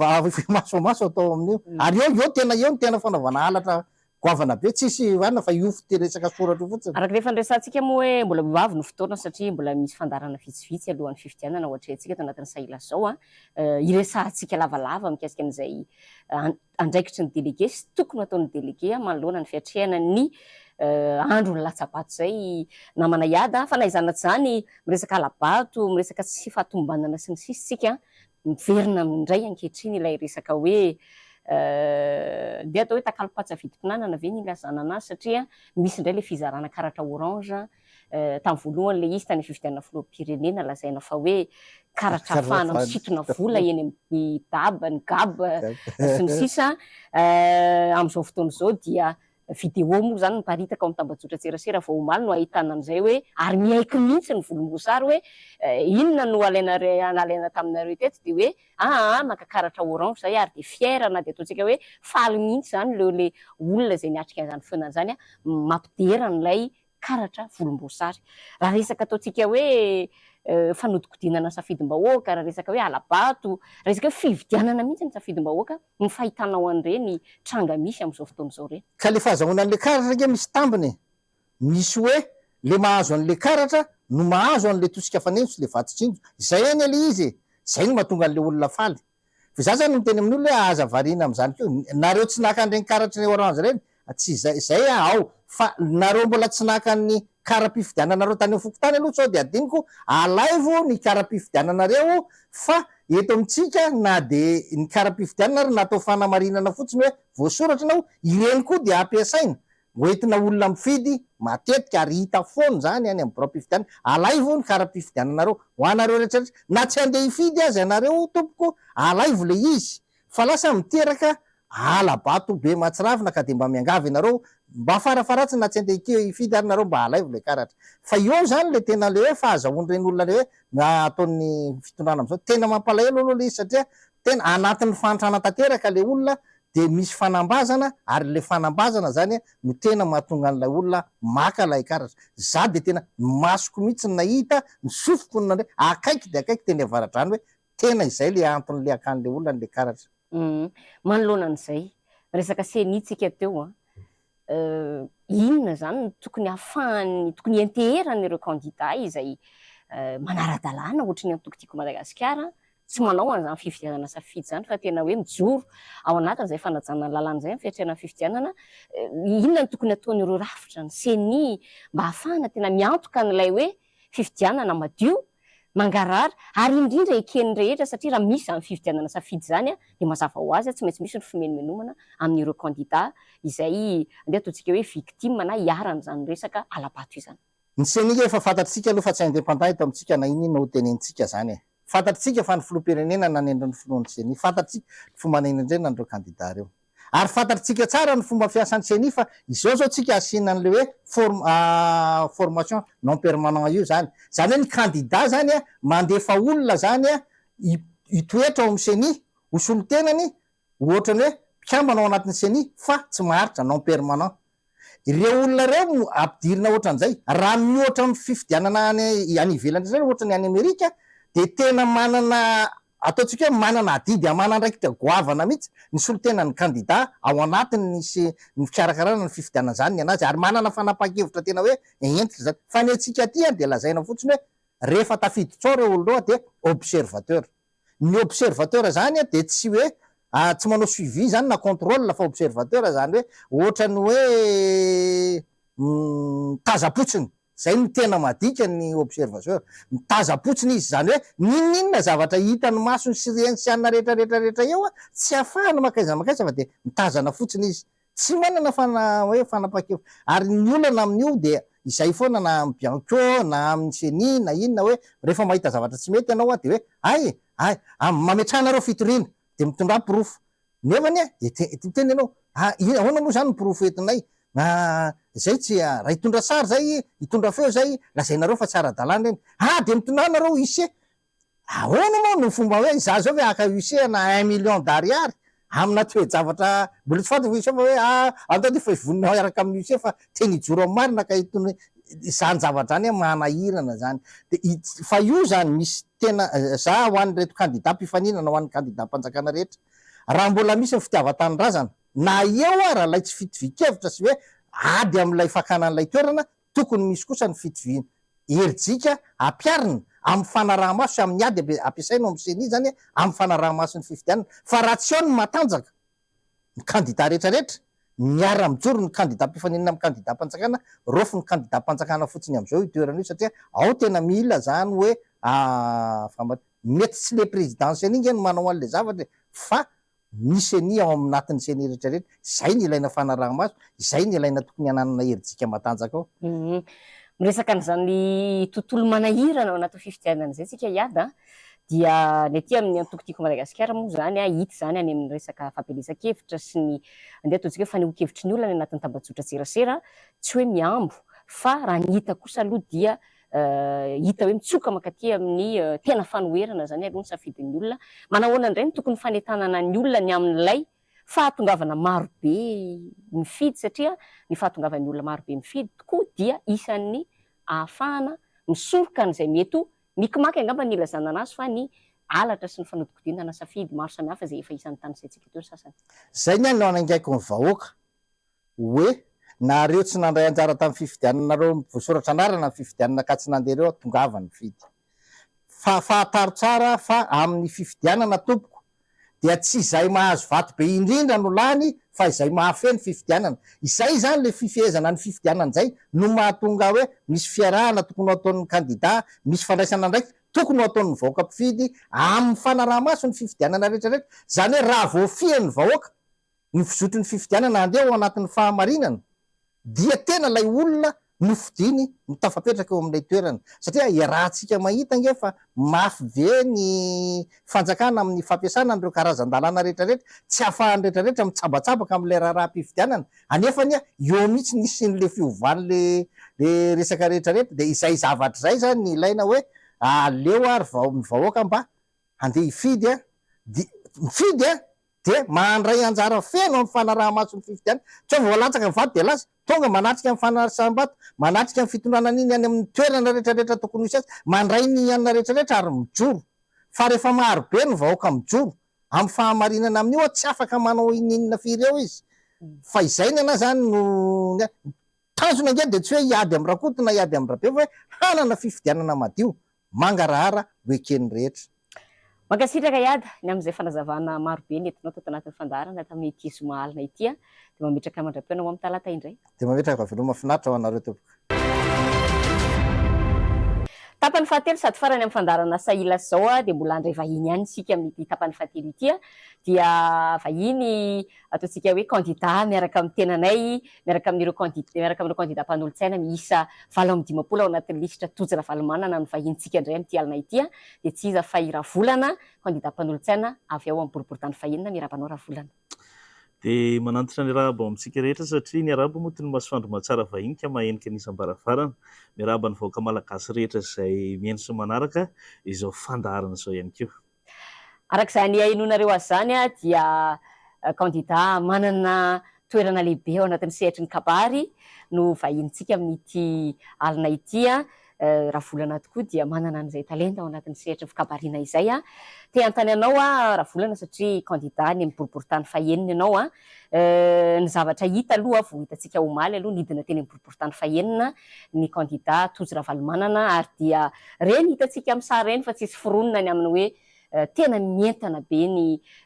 masomaso atao amin'io. Ary eo, eo tena eo no tena fanaovana halatra. Goavana be, tsisy vanona fa io fite resaka soratra io fotsiny.
Araka ny efa niresahantsika moa hoe mbola ho avy ny fotoana satria mbola misy fandaharana vitsivitsy alohan'ny fifidianana ho atrehintsika ato anatin'ny Sahilazao a, hiresahantsika lavalava mikasika an'izay andraikitry ny délégué sy tokony ho ataon'ny délégué manoloana ny fiatrehana ny andron'ny latsa-bato izay namana hiada fa na izany na tsy izany miresaka hala-bato, miresaka tsy fahatomombanana sy ny sisa isika Miverina indray ankehitriny ilay resaka hoe ndeha atao hoe takalo patsa vidim-pinanana ve ny ilazana anazy satria misy indray ilay fizarana karatra orange tamin'ny voalohany ilay izy tany amin'ny fifidianana filoham-pirenena lazaina fa hoe karatra ahafahana misintona vola eny amin'ny dab, ny gab sy ny sisa Amin'izao fotoana izao dia Vidéo moa izany miparitaka ao amin'ny tambajotran-tserasera vao omaly no ahitana an'izay hoe ary miaiky mihitsy ny volomboasary hoe inona no alainareo nalaina taminareo teto dia hoe aa maka karatra orange izay ary dia fier na dia ataontsika hoe faly mihitsy izany ireo le olona izay niatrika an'izany fihaonana izany mampidera an'ilay karatra volomboasary. Raha resaka ataontsika hoe fanodikodinana safidim-bahoaka, raha resaka hoe hala-bato, raha resaka hoe fividianana mihitsy ny safidim-bahoaka, ny fahitanao an'ireny tranga misy amin'izao fotoana izao ireny.
Ka le fahazahoana an'le karatra ange misy tambiny e! Misy hoe le mahazo an'le karatra no mahazo an'le tosika fanenjo sy le vatsy tsinjo. Izay anie le izy e! Zay no mahatonga an'le olona faly. Fa za zany miteny amin'ny olona hoe aza variana amin'izany koa. Nareo tsy naka an'ireny karatry ny orange ireny, tsy izay, izay aho ao. Fa nareo mbola tsy naka ny kara-pifidiananareo tany amin'ny fokontany aloha sao dia adinoko, alaivo ny kara-pifidiananareo fa eto amintsika na dia ny kara-pifidianana ary natao fanamarinana fotsiny hoe voasoratra ianao, ireny koa dia ampiasaina Hoentina olona mifidy matetika ary hita foana izany any amin'ny biraom-pifidianana. Alaivo ny kara-pifidiananareo. Ho anareo rehetra rehetra. Na tsy handeha hifidy aza ianareo tompoko, alaivo ilay izy. Fa lasa miteraka hala-bato be mahatsiravina ka dia mba miangavy anareo mba farafaharatsiny na tsy handeha hifidy ary nareo mba alaivo ilay karatra. Fa eo izany ilay tena ilay hoe fahazahoan'ireny olona ilay hoe ataon'ny fitondrana amin'izao. Tena mampalahelo aloha ilay izy satria tena anatin'ny fahantrana tanteraka ilay olona dia misy fanambazana ary ilay fanambazana zany no tena mahatonga an'ilay olona maka ilay karatra. Za dia tena ny masoko mihitsy no nahita, ny sofiko no nandre, akaiky dia akaiky teny Avaradrano hoe tena izay ilay anton'ilay hakan'ilay olona an'ilay karatra.
Manoloana an'izay, resaka ceni tsika teo an, inona izany no tokony hahafahan'ny, tokony hianteheran'ireo kandida izay manara-dalàna ohatry ny antoko Tiako Madagasikara tsy manao an'izany fifidianana safidy izany fa tena hoe mijoro ao anatin'izay fanajana ny lalàna izay amin'ny fiatrehana ny fifidianana, inona no tokony hataon'ireo rafitra, ny ceni, mba hahafahana tena miantoka an'ilay hoe fifidianana madio, mangarahara ary indrindra eken'ny rehetra satria raha misy izany fifidianana safidy izany dia mazava ho azy tsy maintsy misy ny fimenomenomanana amin'ireo kandida izay andeha ataontsika hoe victime na iharan'izany resaka hala-bato izany.
Ny ceni efa fantatsika aloha fa tsy indépendant eto amintsika na inona inona ho tenenintsika zany e. Fantatsika fa ny filoham-pirenena nanendry ny filohan'ny ceni. Fantatsika ny fomba nanendrena an'ireo kandida ireo. Ary fantatsika tsara ny fomba fiasan'ny ceni fa izao zao tsika asiana an'ilay hoe form formation non permanent io zany. Zany hoe ny kandida zany mandefa olona zany hitoetra ao amin'ny ceni ho solontenany ohatran'ny hoe mpikambana ao anatin'ny ceni fa tsy maharitra, non permanent. Ireo olona ireo no ampidirina ohatran'izay. Raha mihoatra amin'ny fifidianana any any ivelany indray ohatra ny any Amerika dia tena manana ataontsika hoe manana adidy aman'andraikitra goavana mihitsy ny solontenan'ny kandida ao anatin'ny sy ny fikarakarana ny fifidianana izany ny an'azy ary manana fanapahan-kevitra tena hoe hentitra izany. Fa ny antsika aty dia lazaina fotsiny hoe rehefa tafiditra ao ireo olona ireo dia observateur. Ny observateur zany dia tsy hoe tsy manao suivi zany na controle fa observateur zany hoe ohatrany hoe mitazam-potsiny, zay no tena madika ny observateur, mitazam-potsiny izy zany hoe n'inon'inona zavatra hitan'ny masony sy reny sy anona rehetra rehetra rehetra eo tsy afahany mankaiza mankaiza fa dia mitazana fotsiny izy. Tsy manana fana hoe fanapahan-kevitra. Ary ny olana amin'io dia izay foana na amin'ny Bianco na amin'ny Ceni na inona hoe rehefa mahita zavatra tsy mety ianao dia hoe hay e, hay, mametraha nareo fitoriana dia mitondrà porofo. Nefa anie dia miteny ianao ah ahoana moa izany ny porofo entinay? Izay tsy raha hitondra sary izay, hitondra feo izay, lazainareo fa tsy ara-dalàna ireny. Ah dia mitondrà nareo huissier. Ahoana moa no fomba hoe izaho izao ve haka huissier ana un million d'ariary amina toe-javatra mbola tsy fantako huissier fa hoe ah andao dia efa hivonona hiaraka amin'ny huissier fa tena hijoro amin'ny marina ka itony izany zavatra izany manahirana izany dia fa io izany misy tena za ho an'ireto kandida mpifaninana ho an'ny kandidam-panjakana rehetra raha mbola misy ny fitiavan-tanindrazana. na eo ara ilay tsy fitovian-kevitra sy hoe ady amin'ilay fakana an'ilay toerana, tokony misy kosa ny fitoviana herijika ampiharina amin'ny fanaraha-maso sy amin'ny ady ampiasaina ao amin'ny ceni izany amin'ny fanaraha-maso ny fifidianana. Fa raha tsy ao ny matanjaka, ny kandida rehetrarehetra, miara-mijoro ny kandida mpifaninana amin'ny kandidam-panjakana, raofy ny kandidam-panjakana fotsiny amin'izao io toerana io satria ao tena mila izany hoe mety tsy le président ceni nge no manao an'le zavatra e, fa ny ceni ao aminatin'ny ceni rehetrarehetra, izay no ilaina fanaraha-maso, izay no ilaina tokony hananana herijika matanjaka ao.
Miresaka an'izany tontolo manahirana ao anatin'ny fifidianana izay tsika hiady an, dia ny aty amin'ny antoko Tiako Madagasikara moa izany an, hita izany any amin'ny resaka fampielezan-kevitra sy ny andeha ataontsika hoe fanehoan-kevitry ny olona any anatin'ny tambajotran-tserasera, tsy hoe mihambo fa raha ny hita kosa aloha dia hita hoe mitsoka mankaty amin'ny tena fanoherana izany aloha ny safidin'ny olona. Manahoana indray no tokony fanentanana ny olona ny amin'ilay fahatongavana marobe mifidy satria ny fahatongavan'ny olona marobe mifidy tokoa dia isan'ny ahafahana misoroka an'izay mety ho mikimaky angamba ny ilazana anazy fa ny halatra sy ny fanodikodinana safidy maro samihafa izay efa isan'ny tanisaintsika teo ny sasany.
Izay ny ahy no anaingaiko ny vahoaka hoe nareo tsy nandray anjara tamin'ny fifidianana nareo voasoratra anarana amin'ny fifidianana ka tsy nandeha ireo tongava nifidy. Fa fantaro tsara fa amin'ny fifidianana tompoko dia tsy izay mahazo vato be indrindra no lany fa izay mahafehy ny fifidianana. Izay izany ilay fifehezana ny fifidianana izay no mahatonga hoe misy fiarahana tokony ho ataon'ny kandida, misy fandraisana andraikitra tokony ho ataon'ny vahoaka mpifidy amin'ny fanaraha-maso ny fifidianana rehetra rehetra. Izany hoe raha voafihin'ny vahoaka ny fizotry ny fifidianana handeha ao anatin'ny fahamarinana dia tena ilay olona nofidiny no tafapetraka eo amin'ilay toerana. Satria iarahantsika mahita ange fa mafy be ny fanjakana amin'ny fampiasana an'ireo karazan-dalàna rehetrarehetra, tsy ahafahan'ny rehetrarehetra mitsabatsabaka amin'ilay raharaham-pifidianana. Anefa anie eo mihitsy ny hisian'ilay fiovan'ilay resaka rehetrarehetra. Dia izay zavatra izay izany no ilaina hoe aleo ary ny vahoaka mba handeha hifidy an, dia mifidy an! dia mandray anjara feno amin'ny fanaraha-maso ny fifidianana. Tsy hoe vao latsaka ny vato dia lasa. Tonga manatrika ny fanasam-bato, manatrika ny fitondrana an'iny any amin'ny toerana rehetrarehetra tokony hisy azy, mandray ny anona rehetrarehetra ary mijoro. Fa rehefa maro be ny vahoaka mijoro amin'ny fahamarinana amin'io, tsy afaka manao ininona firy eo izy. Fa izay ny anà izany no tanjona ange dia tsy hoe hiady amin'i Rakoto na hiady amin'i Rabe fa hoe hanana fifidianana madio. Mangarahara ho eken'ny rehetra.
Mankasitraka Iada ny amin'izay fanazavana maro be nentinao tato anatin'ny fandaharana tamin'ity zoma alina ity a! Dia mametraka mandra-pihaona ho amin'ny talata indray.
Dia mametraka veloma finaritra ho anareo tompoko.
Tapany fahatelo sady farany amin'ny fandaharana Sahila sy Zao dia mbola handray vahiny ihany isika amin'ity tapany fahatelo ity dia vahiny ataontsika hoe kandida miaraka amin'ny tenanay, miaraka amin'ireo kandida, miaraka amin'ireo kandida mpanolotsaina miisa 58 ao anatin'ny lisitra Tojo Ravalomanana no vahinintsika indray amin'ity alina ity dia tsy iza fa i Ravolana, kandida mpanolotsaina avy ao amin'ny boriborintany fahenina. Miarahaba anao Ravolana.
Dia manantitra ny arahaba ao amintsika rehetra satria ny arahaba moa toy ny masoandro mahatsara vahiny ka mahenika ny isam-baravarana. Miarahaba ny vahoaka malagasy rehetra izay mihaino sy manaraka izao fandaharana izao ihany koa.
Araka izany ahenoanareo azy izany dia kandida manana toerana lehibe ao anatin'ny sehatry ny kabary no vahinintsika amin'ity alina ity. Ravolana tokoa dia manana an'izay talenta ao anatin'ny sehatry ny fikabariana izay. Te hanontany anao aho Ravolana satria kandida any amin'ny boriborintany fahenina ianao. Ny zavatra hita aloha vao hitantsika omaly aloha nidina teny amin'ny boriborintany fahenina ny kandida Tojo Ravalomanana ary dia reny hitantsika amin'ny sary ireny fa tsisy foronina ny amin'ny hoe tena mientana be ny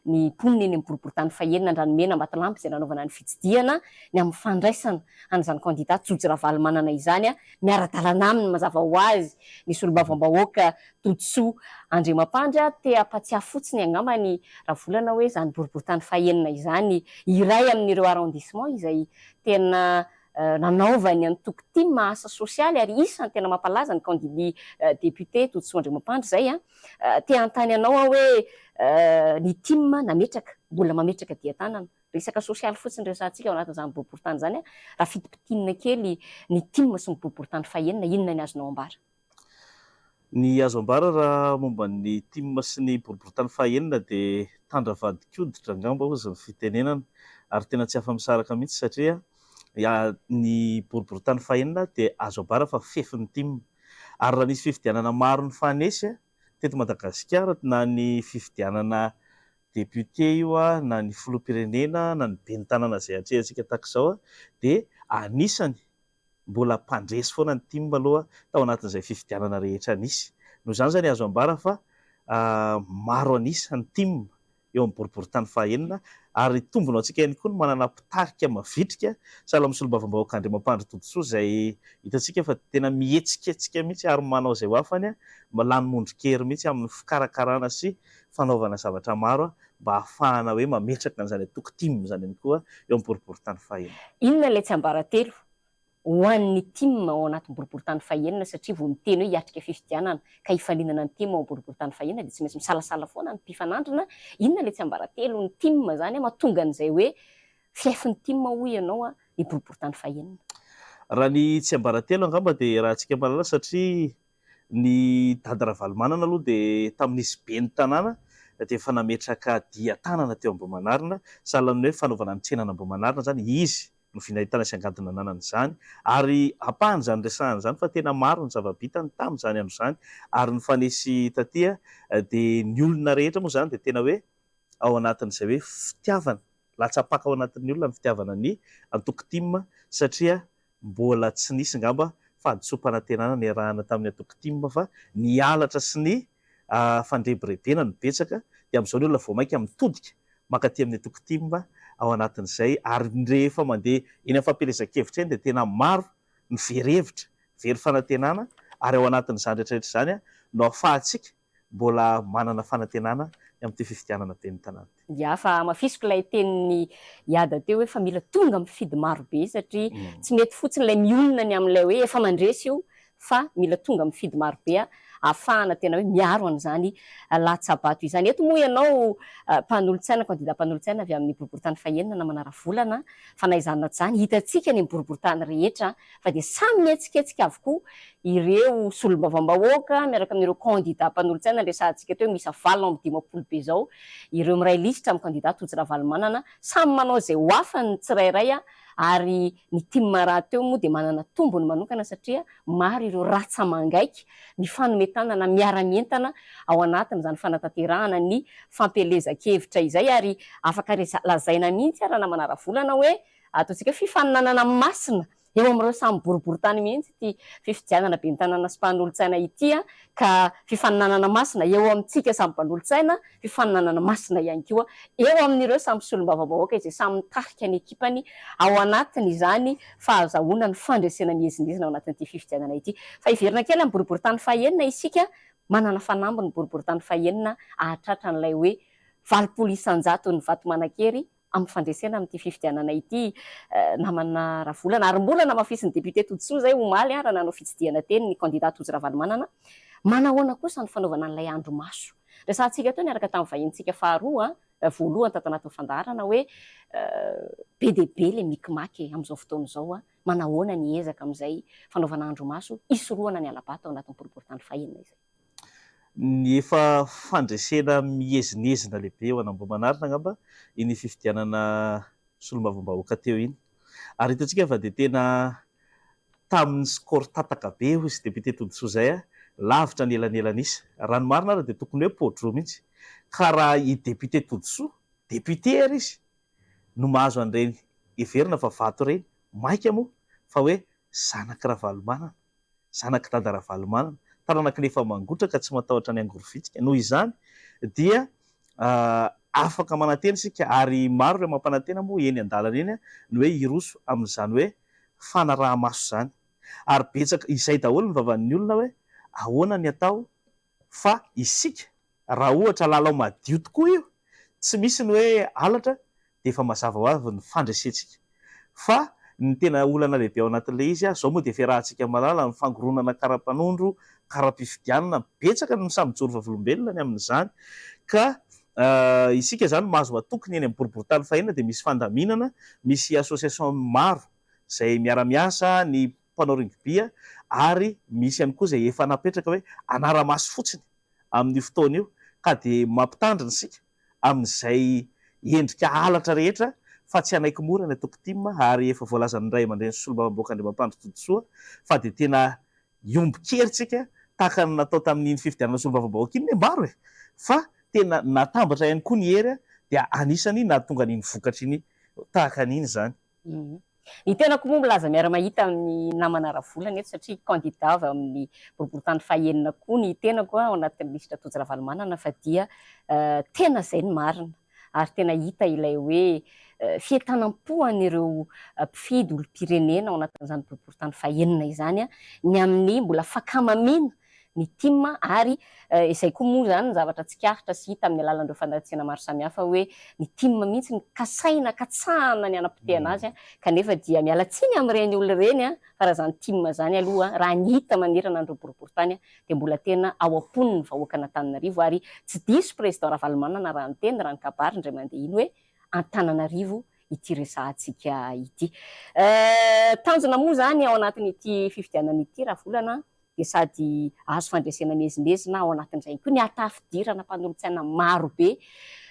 ny mponina eny amin'ny boriborintany fahenina Andranomena Ambatolampy izay nanaovana ny fitsidihana ny amin'ny fandraisana an'izany kandida Tojo Ravalomanana izany miara-dalana aminy mazava ho azy ny solombavambahoaka Todisoa Andriamampandry a, te hampatsiahy fotsiny angamba ny Ravolana hoe izany boriborintany fahenina izany iray amin'ireo arrondissement izay tena nanaovan'ny antoko tim asa sosialy ary isan'ny tena mampalaza ny kandidi député Todisoa Andriamampandry izay a. Te hanontany anao aho hoe ny tim nametraka, mbola mametraka dian-tanana, resaka sosialy fotsiny resahantsika ao anatin'izany boriborintany izany a, raha fintimpitinina kely ny tim sy ny boriborintany fahenina, inona ny azonao ambara?
Ny azo ambara raha momba ny tim sy ny boriborintany fahaenina dia tandra vadin-koditra angamba hozy ny fitenenana ary tena tsy afa-misaraka mihitsy satria ny boriborintany fahenina dia azo ambara fa fefin'ny tim ary raha nisy fifidianana maro nifanesy teto Madagasikara na ny fifidianana. député io na ny filoham-pirenena na ny ben'ny tanàna izay atrehantsika tahaka izao dia anisany mbola mpandresy foana ny tim aloha tao anatin'izay fifidianana rehetra nisy. Noho izany izany azo ambara fa maro an'isa ny tim eo amin'ny boriborintany fahaenina ary tombony ho antsika ihany koa ny manana mpitarika mavitrika sahala amin'ny solombavambahoaka Andriamampandry Todisoa izay hitantsika fa tena mihetsiketsika mihitsy ary manao izay ho afany, lany mondron-kery mihitsy amin'ny fikarakarana sy fanaovana zavatra maro mba hahafahana hoe mametraka an'izany antoko tim izany ihany koa eo amin'ny boriborintany fahaenina.
Inona ilay tsiambaratelo ho an'ny tim ao anatin'ny boriborintany fahenina satria vao miteny hoe hiatrika fifidianana ka hifaninana ny tim ao amin'ny boriborintany fahenina dia tsy maintsy misalasala foana ny mpifanandrina. Inona ilay tsiambaratelon'ny tim izany mahatonga an'izay hoe fiaifin'ny tim hoy ianao ny boriborintany fahenina?
Raha ny tsiambaratelo angamba dia raha antsika mahalala satria ny Dada Ravalomanana aloha dia tamin'izy ben'ny tanàna dia efa nametraka dian-tanana teo Ambohimanarina, sahala amin'ny hoe fanaovana ny tsenan'Ambohimanarina izany, izy no vina ahitana sy angady nananana izany ary ampahany izany resahana izany fa tena maro ny zava-bitany tamin'izany andro izany ary nifanesy taty dia ny olona rehetra moa izany dia tena hoe ao anatin'izay hoe fitiavana latsa-paka ao anatin'ny olona ny fitiavana ny antoko tim satria mbola tsy nisy ngamba fahadisoam-panantenana niarahana tamin'ny antoko tim fa ny halatra sy ny fandrebirebena no betsaka dia amin'izao ny olona vao mainka mitodika mankaty amin'ny antoko tim ao anatin'izay ary rehefa mandeha eny amin'ny fampielezan-kevitra eny dia tena maro ny very hevitra, very fanantenana ary ao anatin'izany rehetra rehetra izany no ahafahantsika mbola manana fanantenana ny amin'ity fifidianana ben'ny tanàna ity.
Ya, fa hamafisiko ilay tenin'i Iada teo hoe fa mila tonga mifidy maro be satria tsy mety fotsiny ilay mionona ny amin'ilay hoe efa mandresy io fa mila tonga mifidy maro be ahafahana tena hoe miaro an'izany latsa-bato izany. Eto moa ianao mpanolotsaina, kandida mpanolotsaina avy amin'ny boriborintany fahenina namana Ravolana, fa na izany na tsy izany hitantsika any amin'ny boriborintany rehetra fa dia samy mihetsiketsika avokoa ireo solombavambahoaka miaraka amin'ireo kandida mpanolotsaina resahantsika teo miisa 58 be izao ireo miray lisitra amin'ny kandida Tojo Ravalomanana, samy manao izay ho afany ny tsirairay ary ny tim rahateo moa dia manana tombony manokana satria maro ireo ratsa-mangaika mifanome tanana miara-mientana ao anatin'izany fanatanterahana ny fampielezan-kevitra izay ary afaka lazaina mihitsy ara namana Ravolana hoe ataontsika hoe fifaninanana masina eo amin'ireo samy boriborintany mihitsy ity fifidianana ben'ny tanàna sy mpanolotsaina ity ka fifaninanana masina eo amintsika samy mpanolotsaina, fifaninanana masina ihany koa eo amin'ireo samy solombavambahoaka izay samy mitarika ny ekipany ao anatin'izany fahazahoana ny fandresena miezinezina ao anatin'ity fifidianana ity. Fa hiverina kely amin'ny boriborintany fahenina isika, manana fanamby ny boriborintany fahenina hahatratra an'ilay hoe 80% ny vato manan-kery amin'ny fandresena amin'ity fifidianana ity namana Ravolana ary mbola namafisin'ny député Todisoa izay omaly raha nanao fitsidihana teny ny kandida Tojo Ravalomanana. Manahoana kosa ny fanaovana an'ilay andrimaso? Resahantsika teo niaraka tamin'ny vahinintsika faharoa voalohany tato anatin'ny fandaharana hoe be dia be ilay micmac e amin'izao fotoana izao. Manahoana ny ezaka amin'izay fanaovana andrimaso hisorohana ny hala-bato ao anatin'ny boriborintany fahenina izay?
Ny efa fandresena miezinezina lehibe eo an'Ambohimanarina angamba iny fifidianana solombavambahoaka teo iny. Ary hitantsika fa dia tena tamin'ny score tataka be hoy izy député Todisoa izay, lavitra ny elanelan'isa. Raha ny marina ary dia tokony hoe pôdro mihitsy. Ka raha i député Todisoa, député ary izy, no mahazo an'ireny heverina fa vato ireny, mainka moa fa hoe zanak'i Ravalomanana. zanak'i Dada Ravalomanana, taranaky ny efa mangotraka tsy matahotra ny angorovitsika. Noho izany dia afaka manantena isika ary maro ireo mampanantena moa eny an-dalana eny ny hoe hiroso amin'izany hoe fanaraha-maso izany. Ary betsaka, izay daholo ny vavan'ny olona hoe ahoana ny atao fa isika raha ohatra lalao madio tokoa io, tsy misy ny hoe halatra dia efa mazava ho avy ny fandresentsika. Fa ny tena olana lehibe ao anatin'ilay izy, izao moa dia efa iarahantsika mahalala ny fangoronana kara-panondro, kara-pifidianana, betsaka ny samy mijoro vavolombelona ny amin'izany. Ka isika izany mahazo matoky ny eny amin'ny boriborintany fahenina dia misy fandaminana, misy association maro izay miara-miasa, ny mpanao rugby ary misy ihany koa izay efa napetraka hoe hanara-maso fotsiny amin'io fotoana io ka dia mampitandrina isika amin'izay endrika halatra rehetra fa tsy hanaiky mora ny antoko tim ary efa voalazan'ny ray aman-dreny sy solombavambahoaka Andriamampandry Todisoa fa dia tena hiombon-kery tsika tahaka ny natao tamin'iny fifidianana solombavambahoaka iny ne maro e! fa. tena natambatra ihany koa ny hery dia anisany nahatonga an'iny vokatra iny tahaka an'iny izany.
Ny tenako moa milaza miara-mahita amin'ny namana Ravolana eto satria kandida avy amin'ny boriborintany fahenina koa ny tenako ao anatin'ny lisitra Tojo Ravalomanana fa dia tena izay ny marina ary tena hita ilay hoe fientanam-po an'ireo mpifidy olom-pirenena ao anatin'izany boriborintany fahenina izany ny amin'ny mbola fankamamiana ny tim ary izay koa moa izany ny zavatra tsikaritra sy hita amin'ny alalan'ireo fanaratsiana maro samihafa hoe ny tim mihitsy no kasaina katsahana ny hanapotehana azy kanefa dia miala tsiny amin'ireny olona ireny fa raha izany tim izany aloha raha ny hita manerana an'ireo boriborintany dia mbola tena ao am-pon'ny vahoakan'Antananarivo ary tsy diso Président Ravalomanana raha niteny raha nikabary indray mandeha iny hoe Antananarivo ity resahantsika ity. Tanjona moa izany ao anatin'ity fifidianana ity Ravolana dia sady azo fandresena miezinezina ao anatin'izay ihany koa ny hahatafidirana mpanolotsaina maro be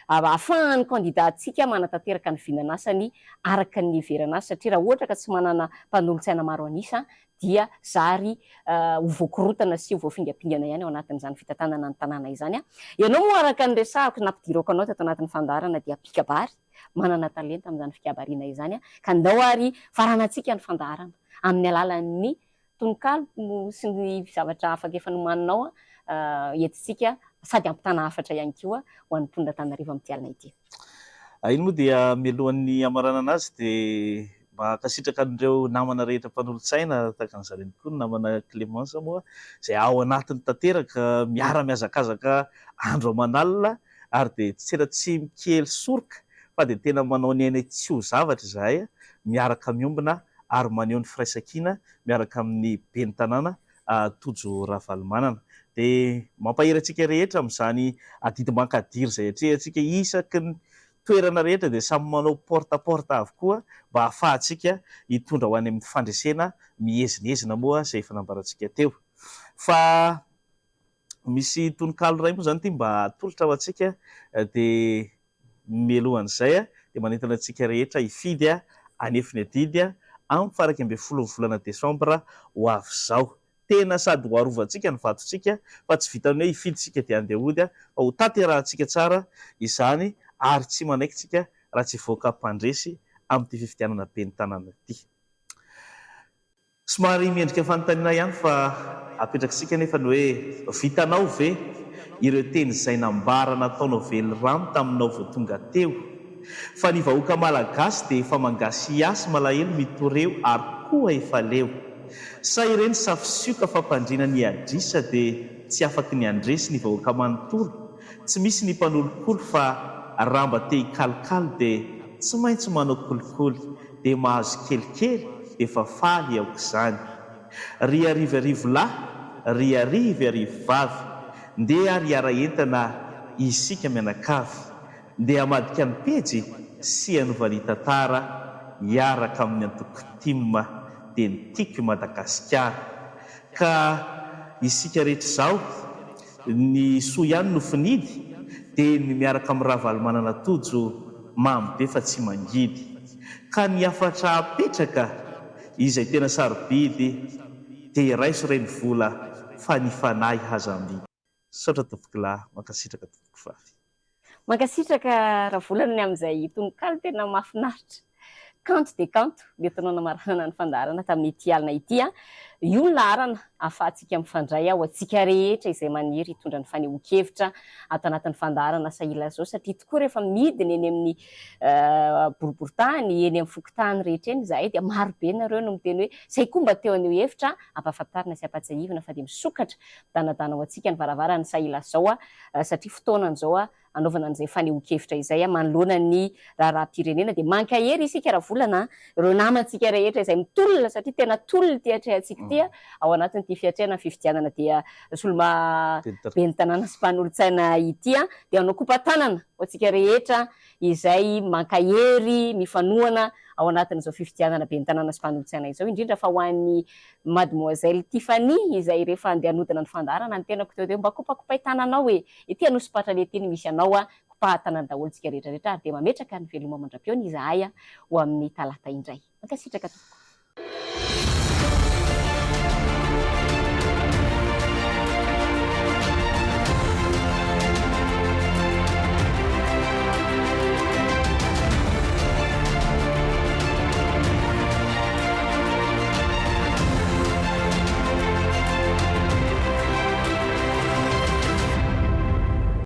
ahafahan'ny kandidantsika manatanteraka ny vinan'asany araka ny niheverana azy satria raha ohatra ka tsy manana mpanolotsaina maro an'isa dia zary ho voakorontana sy ho voafingampingana ihany ao anatin'izany fitantanana ny tanàna izany. Ianao moa araka ny resahako nampidirako anao tato anatin'ny fandaharana dia mpikabary, manana talenta amin'izany fikabariana izany ka ndao ary faranantsika ny fandaharana amin'ny alalan'ny tononkalo sy ny zavatra afaka efa nomaninao entintsika sady hampitana hafatra ihany koa ho an'ny mponin'Antananarivo amin'ity alina ity.
Iny moa dia mialohan'ny hamaranana azy dia mankasitraka an'ireo namana rehetra mpanolotsaina tahaka an'izany ihany koa ny namana Clémence moa izay ao anatiny tanteraka miara-mihazakazaka andro aman'alina ary dia tena tsy mikely soroka fa dia tena manao ny ainay tsy ho zavatra izahay miaraka miombona ary maneho ny firaisankina miaraka amin'ny ben'ny tanàna Tojo Ravalomanana. Dia mampahery antsika rehetra amin'izany adidy mankadiry izay atrehantsika isaky ny toerana rehetra dia samy manao porte à porte avokoa mba hahafahantsika hitondra ho any amin'ny fandresena miezinezina moa izay efa nambarantsika teo. Fa misy tononkalo iray moa izany ity mba atolotra ho antsika dia Mialohan'izay dia manentana antsika rehetra hifidy hanefy ny adidy amin'ny faha 11 volana desambra ho avy izao. Tena sady ho arovantsika ny vatontsika fa tsy vitan'ny hoe hifidy isika dia handeha hody fa ho tanterahantsika tsara izany ary tsy manaiky tsika raha tsy hivoaka mpandresy amin'ity fifidianana ben'ny tanàna ity. Somary miendrika fanontaniana ihany fa apetrak'isika anefa ny hoe vitanao ve ireo teny izay nambara nataonao velirano taminao vao tonga teo? Fa ny vahoaka malagasy dia efa mangasiasy malahelo mitoreo ary koa efa leo. Sa ireny safisioka fampandriana ny adrisa dia tsy afaky ny handresy ny vahoaka manontolo? Tsy misy ny mpanolokolo fa raha mba te hikalokalo dia tsy maintsy manao kolikoly. dia mahazo kelikely dia efa faly aok'izany. Ry arivo arivo lahy, ry arivo arivo vavy, ndeha ary hiara-entana isika mianakavy, ndeha hamadika ny pejy sy hanova ny tantara hiaraka amin'ny antoko tim dia ny Tiako i Madagasikara. Ka isika rehetra izao, Ny soa ihany no finidy dia ny miaraka amin'i Ravalomanana Tojo mamy be fa tsy mangidy. Ka ny hafatra apetraka izay tena sarobidy dia raiso re ny vola fa ny fanahy haza amidy. Misaotra tompokolahy, mankasitraka tompokovavy.
Mankasitraka Ravolana ny amin'izay tononkalo tena mahafinaritra. Kanto dia kanto nentinao namaranana ny fandaharana tamin'ity alina ity. Io ny laharana ahafahantsika mifandray ho antsika rehetra izay maniry hitondra ny fanehoan-kevitra ato anatin'ny fandaharana Sahila Zao satria tokoa rehefa midina eny amin'ny boriborintany, eny amin'ny fokontany rehetra eny izahay dia maro be nareo no miteny hoe izay koa mba te haneho hevitra, ampahafantarina sy ampahatsiahivina fa dia misokatra midanadana ho antsika ny varavaran'ny Sahila Zao satria fotoanany izao hanaovana an'izay fanehoan-kevitra izay manoloana ny raharaham-pirenena dia mankahery isika Ravolana ireo namantsika rehetra izay mitolona satria tena tolona ity atrehantsika ity ao anatin'ity fiatrehana ny fifidianana dia solomba ben'ny tanàna sy mpanolotsaina ity dia hanao kopa-tanana ho antsika rehetra izay mankahery mifanohana ao anatin'izao fifidianana ben'ny tanàna sy mpanolotsaina izao indrindra fa ho an'ny Mademoiselle Tiffany izay rehefa andeha hanodina ny fandaharana ny tenako teo dia mba kopakopay tananao e! Ety Anosipatrana ety no misy anao a! Kopaha tanana daholo tsika rehetra rehetra ary dia mametraka ny veloma mandra-pihaona izahay ho amin'ny talata indray. Mankasitraka tompoko.